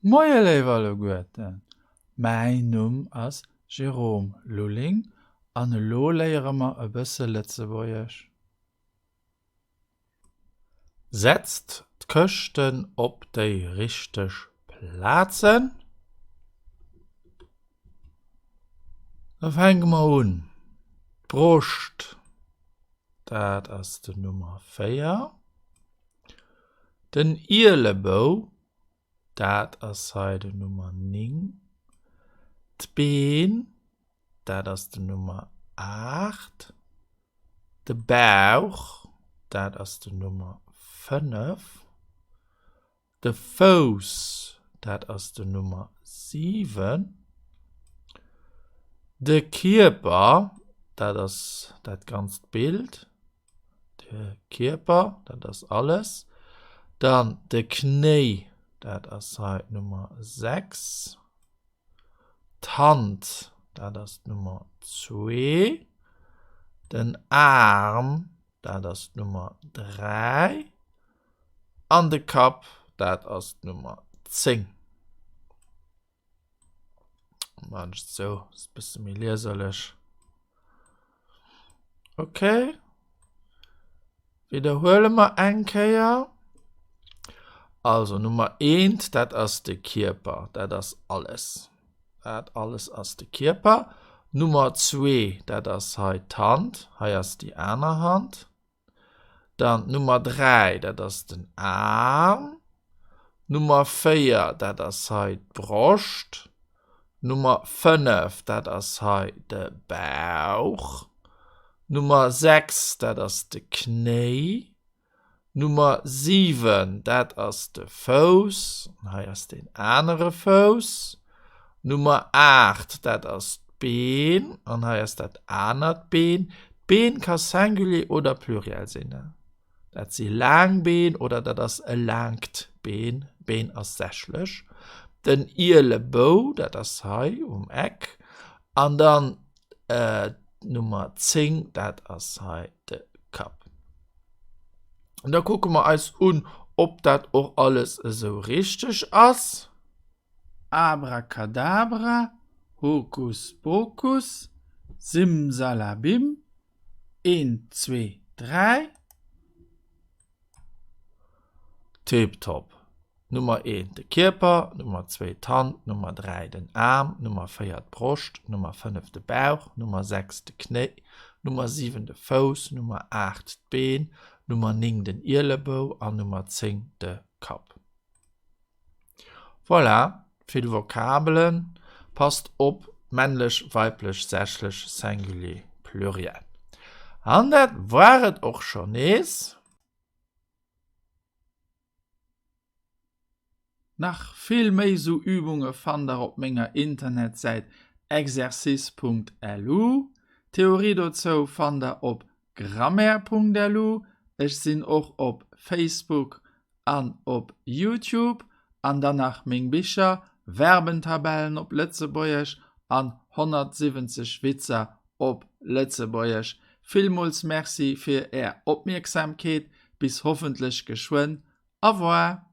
Moie léif alleguerten, mäin Numm ass Jérôme Lulling an elo léiere mer e bësse Lëtzebuergesch. Setzt d'Këschten op déi richteg Plazen. Da fänke mer un. D'Broscht, dat ass den Nummer 4. Den Ielebou, dat ass hei den Nummer 9. D'Been, dat ass den Nummer 8. De Bauch, dat ass den Nummer 5. De Fouss, dat ass den Nummer 7. De Kierper, dat ass dat ganzt Bild. De Kierper, dat ass alles. Dann de Knéi, dat ass hei d'Nummer 6. D'Hand, dat ass d'Nummer 2. Den Aarm, dat ass d'Nummer 3. An de Kapp, dat ass d'Nummer 10. Maan ech et sou, ass e bësse méi lieserlech. Ok. Widderhuele mer eng Kéier. Also Nummer eent, dat ass de Kierper, dat ass alles. Dat alles ass de Kierper. Nummer zwee, dat ass hei d'Hand, hei ass déi aner Hand. Dann d'Nummer 3, dat ass den Aarm. Nummer 4, dat ass hei d'Broscht. Nummer 5, dat ass hei de Bauch. Nummer 6, dat ass de Knéi. Nummer 7, dat ass de Fouss. An hei ass deen anere Fouss. Nummer 8, dat ass d'Been. An hei ass dat anert Been. D'Been ka Singulier oder Pluriel sinn. Dat si laang Been oder dat ass e laangt Been. Been ass sächlech. Den Ielebou, dat ass hei um Eck. An dann d'Nummer 10, dat ass hei de Kapp. An da kucke mer eis un, ob dat och alles esou richteg ass. Abracadabra, Hokus Pokus, Simsalabim, eent, zwee, dräi. Tiptop. Nummer eent de Kierper, Nummer zwee d'Hand, Nummer dräi den Aarm, Nummer véier d'Broscht, Nummer 5 de Bauch, Nummer 6 de Knéi, Nummer 7 de Fouss, Nummer 8 d'Been, Nummer 9 den Ielebou an Nummer 10 de Kapp. Voilà, vill Vokabelen. Passt op, männlech, weiblech, sächlech, Singulier, Pluriel. An dat war et och schonn nees. Nach vill méi sou Übunge fannt der op menger Internetsäit exercice.lu. D'Theorie dozou fannt der op grammaire.lu. Ech sinn och op Facebook an op Youtube. An dann nach meng Bicher, Verbentabellen op Lëtzebuergesch an 170 Witzer op Lëtzebuergesch. Villmools Merci fir är Opmierksamkeet. Bis hoffentlech geschwënn. Au revoir!